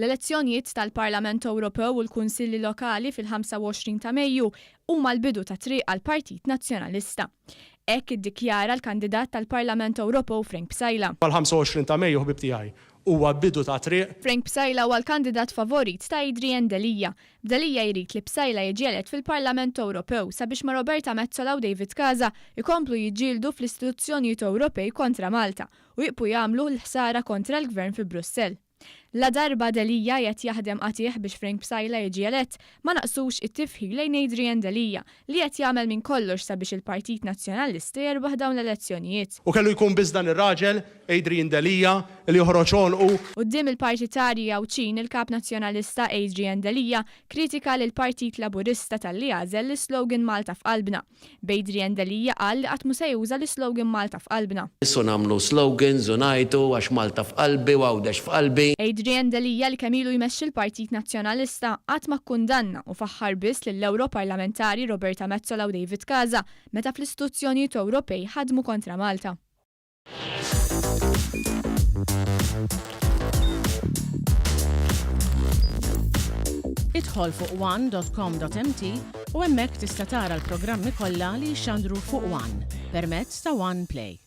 L-elezzjonijiet tal-Parlament Ewropew u l-Kunsilli Lokali fil-25 ta' Mejju huma l-bidu ta' triq għall-Partit Nazzjonalista. Hekk iddikjara l-kandidat tal-Parlament Ewropew Frank Psaila. Mal-25 ta' Mejju ħbieb tiegħi, huwa bidu ta' triq. Frank Psaila huwa l-kandidat favorit ta' Adrian Delia. B'Delia jrid li Psaila jiġi elett fil-Parlament Ewropew sabiex ma' Roberta Metsola u David Casa jkomplu jiġġieldu fl-istituzzjonijiet Ewropej kontra Malta u jibqu jagħmlu l-ħsara kontra l-Gvern fi Brussell. Ladarba Delia qiegħed jaħdem qatigħ biex Frank Psaila jiġi elett, ma naqsux it-tifħir lejn Adrian Delia li qed jagħmel minn kollox sabiex il-Partit Nazzjonalista jerbaħ dawn l-elezzjonijiet. U kellu jkun biss dan ir-raġel, Adrian Delia, li joħroġ għonqu. Quddiem il-partitarji Għawdxin, il-Kap Nazzjonalista Adrian Delia kritika lill-Partit Laburista talli għażel l-islogan Malta f'qalbna. B'Adrian Delia qal li qatt mhu se juża l-islogan Malta f'qalbna. U nagħmlu slogans u ngħajtu għax Malta f'qalbi u Għawdex f'qalbi. Adrian Delia li kemm ilu jmexxi l-Partit Nazzjonalista qatt ma kkundanna u faħħar biss lill-Ewroparlamentari Roberta Metsola u David Casa meta fl-istituzzjonijiet Ewropej ħadmu kontra Malta. Idħol fuq one.com.mt u hemmhekk tista' tara l-programmi kollha li jixxandru fuq One permezz ta' One Play.